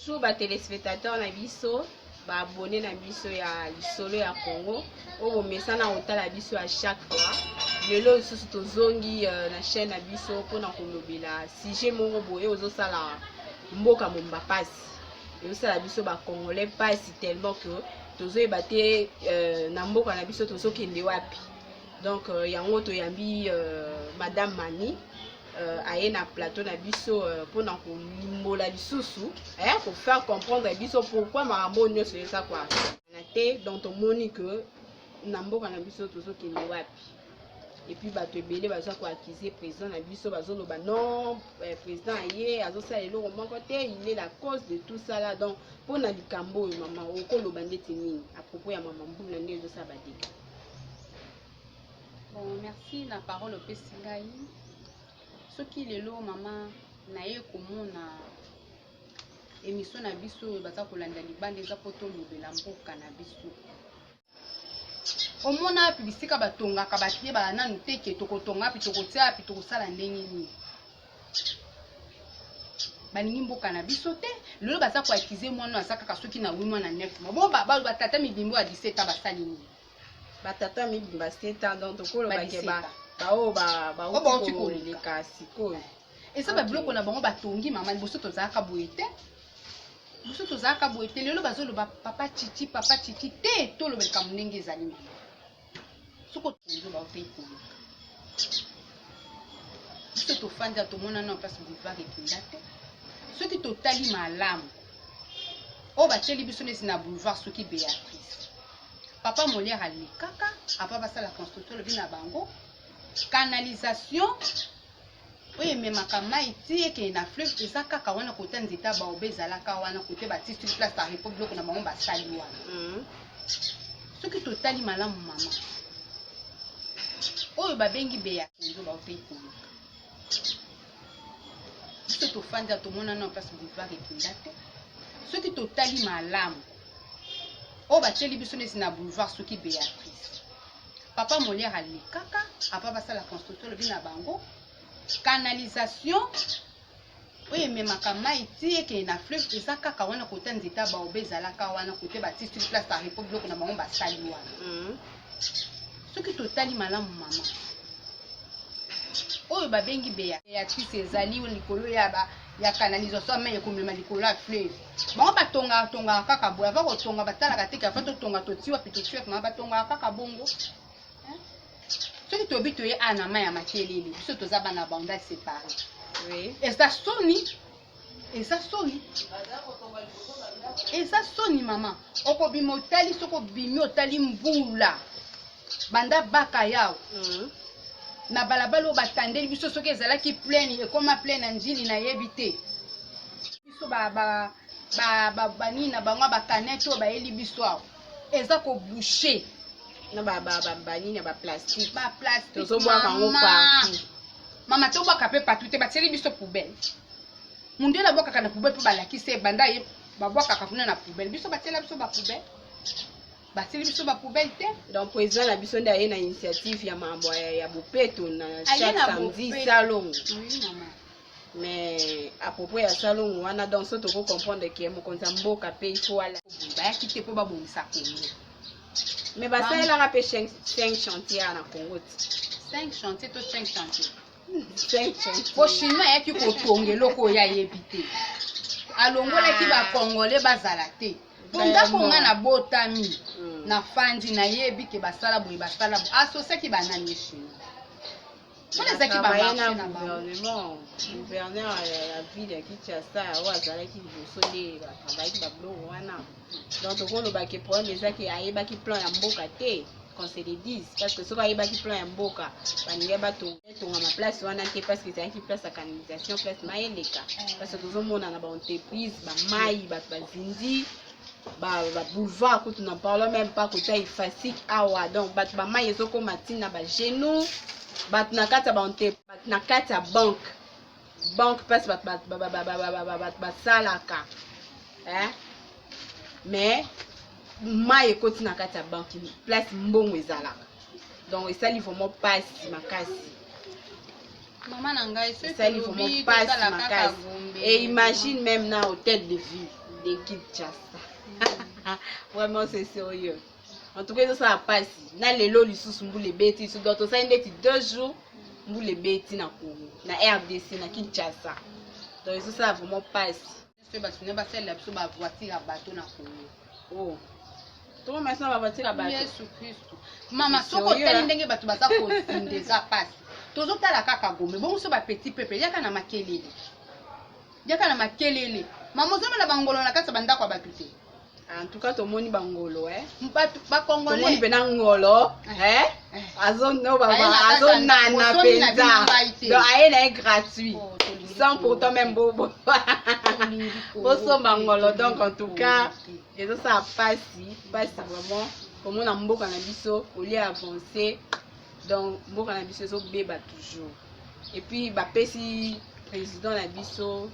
Bonjour ba téléspectateurs na biso, ba abonnés na biso ya lisolo ya Congo. Oyo bomesana kotala biso à chaque fois. Lelo lisusu tozongi euh, na chaîne na biso mpona kolobela sujet moko boye ozosala mboka momba pasi. Ezosala biso ba congolais pasi tellement que tozoyeba te euh, na mboka na biso tozokende wapi. Donc euh, yango toyambi euh, Madame Mani euh, aye na plateau na biso euh, mpona kolimbola lisusu eh, kofaire comprendre biso pourquoi makambo oyo nyonso eza kwa na te. Donc tomoni que na mboka na biso tozokende wapi, et puis bato ebele baza koaccuser président na biso, bazoloba non, eh, président aye azosala eloko moko te, il est la cause de tout ça là. Donc mpona likambo oyo, mama, okoloba ndeti nini à propos ya mama mbula nde ezosala badégâts? Bon, merci na parole opesi ngai. Soki lelo mama naye komona émission na biso oyo baza kolanda libanda, eza mpo tolobela mboka na biso. Omona wapi bisika batongaka, bayebaka nanu te ke tokotonga wapi, tokotia wapi, tokosala ndenge nini? Balingi mboka na biso te. Lelo baza koaccuser mwana aza kaka soki na 8 mois, na 9 mois. Bo batata mibimbo ya 17 ans basali nini? Batata mibimba 7 ans, donc tokoloba ke Ba baoyo Oyo bauti bauti koleka. koleka sikoyo. Eza babiloko na bango batongi. Mama, liboso tozalaka boye te, liboso tozalaka boye te. Lelo bazoloba papa chichi, papa chichi te. Toloba likambo ndenge ezali, mama. Soki otongi, baotei koleka. Biso tofandi awa, tomona nano place boulevard ekenda te. Soki totali malamu, oyo batieli biso neti na boulevard, soki Béatrice, papa Molière alekaka apa, basala construction, olobi na bango canalisation oyo ememaka mai ti ekende na fleuve eza kaka wana, kota nzete ya baobe ezalaka wana, kote batie sur place ya repos, biloko na bango basali wana. Soki totali malamu, mama, oyo babengi beyakonzo baotei koleka. Biso tofandi awa, tomona nano place boulevard ekenda te. Soki totali malamu, oyo batieli biso neti na boulevard, soki Béatrice, papa Molière alekaka apa, basala construction, olobi na bango canalisation oyo ememaka mai ti ekende na fleuve eza kaka wana, kota nzete ya baobe ezalaka wana, kote batie sur place ya repos, biloko na bango basali wana. Soki totali malamu, mama, oyo babengi Béatrice ezali likolo ya canalisation mai ekomema likolo ya fleuve. Bango batongaka tongaka kaka boye. Ava kotonga, batalaka te ava totonga totiwa mpe totiwa. Mama, batongaka kaka bongo. Soki toyebi, toye awa na mai ya makelele, biso toza bana Bandal séparé. Eza soni, eza soni, eza soni, mama. Okobima, otali, soki obimi, otali mbula banda baka yawo na balabala oyo batandeli biso. Soki ezalaki pleine, ekoma pleine na Njili, nayebi te. Biso banini na bango ya bacanettes oyo bayeli biso awa eza koboucher. Na banini ya baplastique. Baplastique. Tozobwaka yango partout. Mama, tobwaka mpe partout te. Batieli biso poubelle. Mundele abwakaka na poubelle mpo balakisi ye banda ye babwakaka kuna na poubelle. Biso batiela biso bapoubelle, batieli biso bapoubelle te. Donc président na biso nde aye na initiative ya makambo ya bopeto na Aye chaque na samedi bopeto. Salongo. Oui, mama. Mais à propos ya salongo wana, donc so toko comprendre ke mokonzi ya mboka mpe il faut ala. Bayaki te mpo babongisa Congo. Mais basalelaka mpe 5 chantier na Congo ti. 5 chantier to 5 chantier? 5 chantier. Po Chinois ayaki kotonga eloko oyo ayebi te, alongolaki bacongolais bazala te. Po ndako nga nabotami, nafandi, nayebi ke basala boye, basala boye. Asosiaki banani? Ye Chinois mpona ezalaki Batravaille bamarché na na bango. Gouvernement, gouverneur ya ville ya Kinshasa oyo azalaki liboso nde batravaillaki babiloko wana. Donc tokoloba ke problème ezaki ayebaki plan ya mboka te, qu'on se le dise, parce que soki ayebaki plan ya mboka, balingi batongama place wana te, parce que ezalaki place ya canalisation, place mai eleka. Parce que tozomona na baentreprise bamai, bato bazindi baboulevard kutu, n'en parlons même pas. Kota Ifasic awa, donc bato bamai ezokóma ntina bagenou, bato na kati ya baentreprise, bato na kati ya banque, banque place bato basalaka, mais mai ekoti na kati ya banque, place mbongo ezalaka. Donc esali vraiment pasi makasi. Mama na ngai, soki Esali tolobi vraiment pasi totala kaka makasi. Gombe. Et imagine même na hôtel de ville de Kinshasa. Vraiment, c'est sérieux. En tout cas, ezosala pasi. Na lelo lisusu mbula ebeti lisusu, donc tosali ndeti 2 jours mbula ebeti na Congo, na RDC, na Kinshasa. Donc ezosala vraiment pasi. Soki bato basalela biso bavoiture ya bato na Congo. Oh, tokomasa na bavoiture ya bato. Yesu Kristu, mama, soki Sérieux, otali hein? ndenge bato baza kozinda, eza pasi. Tozotala kaka Gombe, bongo so bapetit peuple, yaka na makelele, yaka na makelele. Mama, ozomona bangolo na kati ya bandako ya bato te. En tout cas, tomoni bangolo, eh? Bato Tomoni bacongolais mpena ngolo, eh? Aye na kati ya Azonana bosoni na bino mpenza. ngai te. Donc aye na ye gratuit, Oh, tolingi sans pourtant même bobo Tolingi Congo bosomba te, ngolo. Donc en tolingi tout cas, Congo te. ezosala pasi, pasi vraiment komona mboka na biso au lieu avance. Donc mboka na biso ezobeba toujours. Et puis bapesi président na biso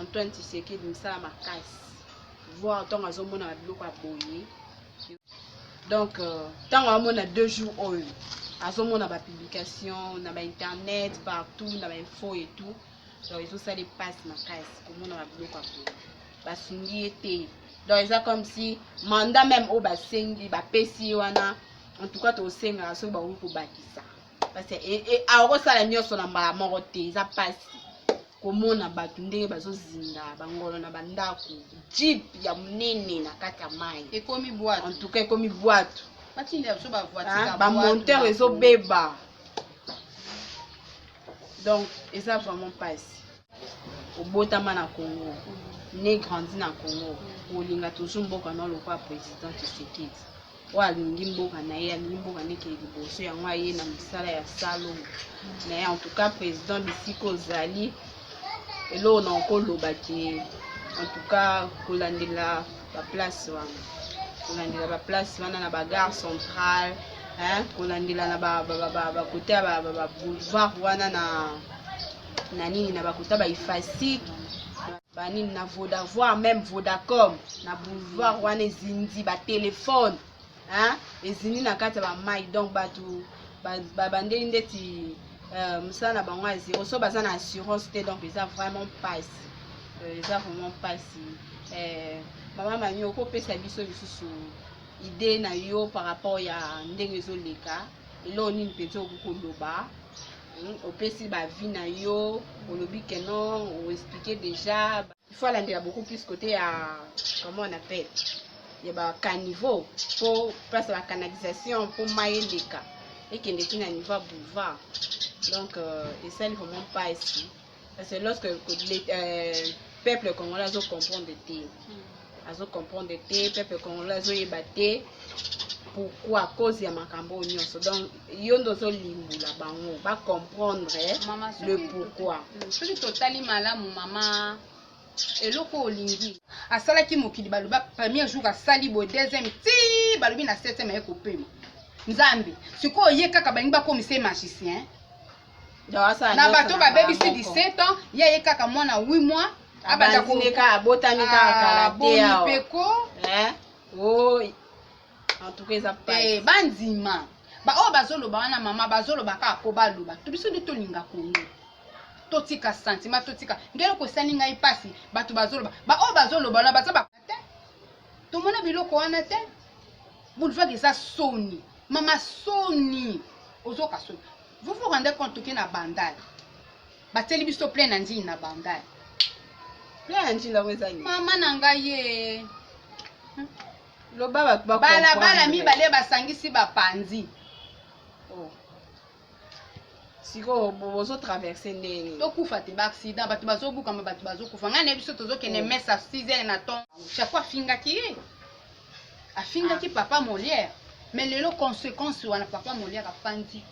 Antoine Tshisekedi mosala makasi, voir ntango azomona babiloko ya boye. Donc ntango amona 2 jours oyo, azomona bapublication na bainternet partout, na bainfo et tout. Donc ezosala epasi makasi komona babiloko ya boye. Basungi ye te. Donc eza comme si mandat même oyo basengi, bapesi ye wana, en tout cas tosengaka soki bakoki kobakisa, parce que akosala nyonso na mbala moko te. Eza mpasi komona bato ndenge bazozinda, bangolo na bandako, jeep ya monene na kati ya mai. Ekomi bwato. En tout cas, ekomi bwato. Batindela biso bavoiture. Bamoteur ezobeba. Donc eza vraiment mpasi. Obotama na Congo, né, grandi na Congo, kolinga toujours mboka na lokola président Tshisekedi oyo alingi mboka na ye, alingi mboka nekele liboso. Yango aye na mosala ya salongo na ye. En tout cas, président, bisika ozali, eloko na okoloba ke en tout cas kolandela baplace wana, kolandela baplace wana na bagare centrale, hein, kolandela na bakote ya baboulevard wana, na nini, na bakota baIfasic, banini, na Vodavoir, même Vodacom na boulevard wana ezindi, batelefone, hein, ezindi na kati ya bamai. Donc bato babandeli ndeti mosala na bango ya zero, so baza na assurance te. Donc eza vraiment mpasi, eza vraiment mpasi. Mama Mami, okopesa biso lisusu idée na yo par rapport ya ndenge ezoleka? Eloko nini mpenza okoki koloba? Opesi baavis na yo, olobi ke non, oexpliquer déjà. Il faut alandela beaucoup plus côté ya, comment on appelle, ya bacaniveau, po place ya bacanalisation, mpo mai eleka, ekende ti na niveau ya boulevard. Donc esali vraiment mpasi, parce que lorsque peuple congolais azocomprendre te, azocomprendre te, peuple congolais azoyeba te pourquoi, cause ya makambo oyo nyonso. Donc yo nde ozolimbula bango bacomprendre le pourquoi. Soki totali malamu, mama, eloko olingi asalaki mokili, baloba premier jour asali boye, deuxième, ti balobi na septième aye kopema Nzambe. Sikoyo ye kaka balingi bakomisa ye magicien na bato babebisi 17 ans. Ye aye kaka mwana 8 mois. Abanda abotami kaka kala te awa. Peko. Oh, en tout cas eza pasi. Bandima baoyo bazoloba wana, mama, bazoloba kaka po baloba. To biso nde tolinga Kongo, totika sentiment, totika nde eloko esali ngai mpasi. Bato bazoloba, baoyo bazoloba wana baza ba te. Tomona biloko wana te. Boulevard eza soni, mama, soni, ozoka soni. Vous vous rendez compte, toke na Bandal, batieli biso plein na Ndjili, na Bandal. Plein ya Ndjili yango eza nini? Mama na ngai ye. Loba bato. Balabala mibale basangisi, bapanzi. Oh. Sikoyo bozotraverse ndenge? Tokufa te, baaccident, bato bazobukama, bato bazokufa. Ngai na biso tozokende messe 6 heures na ton. Chaque fois afingaki ye, afingaki papa Molière. Mais lelo conséquence wana, papa Molière afandi.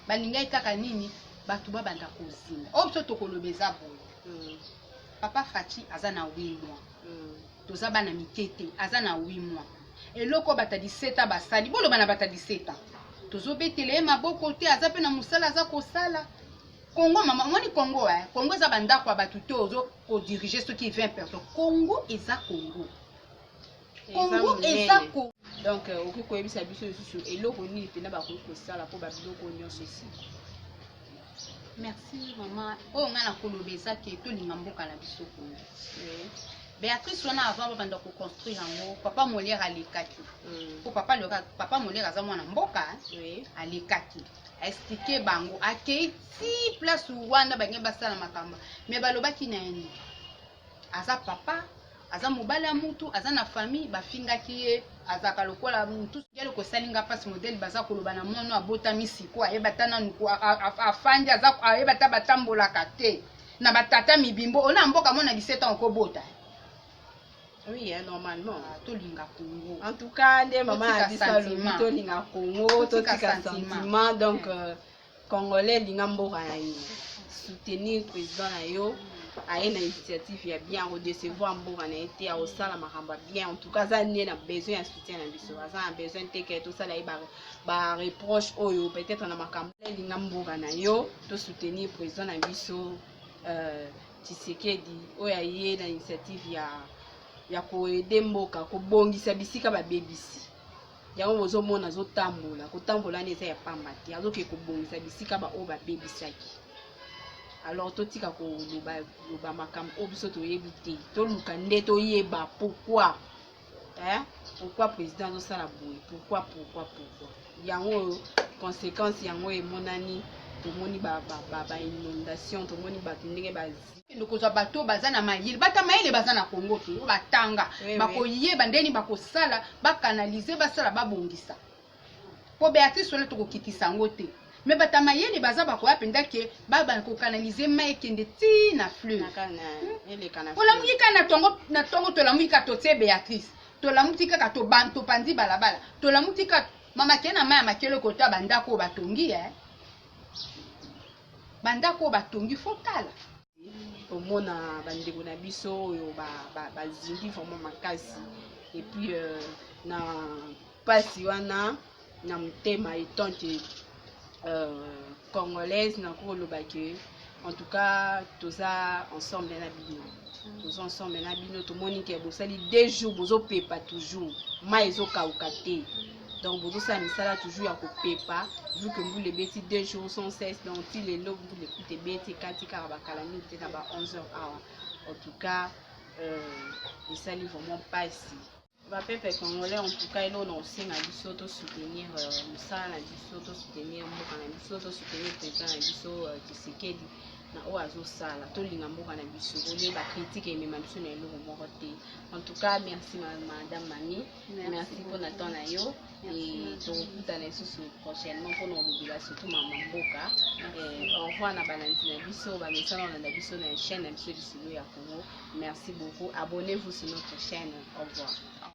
Balingaki kaka nini? Bato babanda kozinga. Oyo biso tokoloba eza boye: papa Fatshi aza na 8 mois. Toza bana mike te. Aza na 8 mois. Eloko oyo bato ya 17 ans basali, boloba na bato ya 17 ans, tozobetela ye maboko te. Aza mpe na mosala aza kosala. Congo, mama, omoni Congo, eh? Congo eza bandako ya bato te. Ozo kodirige soki 20 personnes, Congo eza Congo, Congo eza Congo. Donc okoki koyebisa biso lisusu eloko nini mpena bakoki kosala mpo babiloko nyonso esika? Merci mama. Oyo ngai nakoloba eza ke tolinga mboka na biso Kongo. Béatrice wana, avant babanda koconstruire yango, papa Molière alekaki. Po papa Molière aza mwana mboka. Alekaki, aexpliquer bango, akei ti place wana bange basala makambo, mais balobaki na ye nini? Aza papa, aza mobali ya mutu, aza na famille. Bafingaki ye, azalaka lokola mutu eloko esalinga mpasi. Modele baza koloba na mwana abotami siko, ayeba ta nanu afandi, ayeba ta batambolaka te na batata mibimbo ona mboka. Mwana 17 ans okobota? Oui, hein, normalement. Ah, tolinga Congo. En tout cas, nde mama na biso alobi, tolinga Congo, totika sentiment. Donc congolais, linga mboka na yo, soutenir président na yo. Aye na initiative ya bien, akodecevoir mboka na ye te, akosala makambo ya bien. En tout cas, aza nde na besoin ya soutien na biso, aza na besoin te ke tosala ye bareproche oyo peut-être na makambo. Elinga mboka na yo, tosoutenir président na biso Tshisekedi, oyo aye na initiative ya koaider mboka, kobongisa bisika babebisi yango. Bozomona azotambola, kotambola wana eza ya pamba te, azoke kobongisa bisika baoyo babebisaki. Alors totika koloba loba makambo oyo biso toyebi te, toluka nde toyeba pourquoi, hein? Pourquoi président azosala boye? Pourquoi, pourquoi, pourquoi? Yango oyo conséquence yango emonani, tomoni bainondation, ba tomoni bato ndenge bazi. Kende kozwa bato oyo baza na mayele, bata mayele baza na Kongo te, oyo batanga, bakoyeba ndeni bakosala, bakanalize, basala, babongisa. Po Béatrice wana tokokitisa yango te, mais bato ya mayele baza, bakoya mpenza ke babanda kokanalize mai ekende ti na fleuve. Olamuki kaka na tongo, na tongo tolamuki kaka, totie Béatrice, tolamuki kaka, topandi balabala, tolamuki kaka, mama ke na mai ya makelo kota bandako oyo batongi, bandako oyo batongi, faut tala. Omona bandeko na biso oyo bazingi vraiment makasi. Et puis na mpasi wana na motema, étant que congolaise, nakoloba ke en tout cas toza ensemble na bino, toza ensemble na bino. Tomoni ke bosali 2 jours bozopepa toujours, mai ezokauka te, donc bozosala misala toujours ya kopepa, vu que mbula ebeti 2 jours sans cesse. Donc ti lelo mbula ekuta ebeti, ekati kaka bakala mingi te na ba 11 heures awa. En tout cas, esali vraiment mpasi, bapeuple congolais. En tout cas, eloko na kosenga biso, tosoutenir mosala na biso, tosoutenir mboka na biso, tosoutenir président na biso Tshisekedi na oyo azosala. Tolinga mboka na biso, olie bacritique emema biso na eloko moko te. En tout cas, merci madame Mami, merci mpona temps na yo. Tokokutana lisusu prochainement mpona kolobela surtout mama mboka. Au revoir na balandi na biso, bamesana olanda biso na chaîne na biso Lisolo ya Congo. Merci beaucoup, abonnez-vous sur notre chaîne. Au revoir.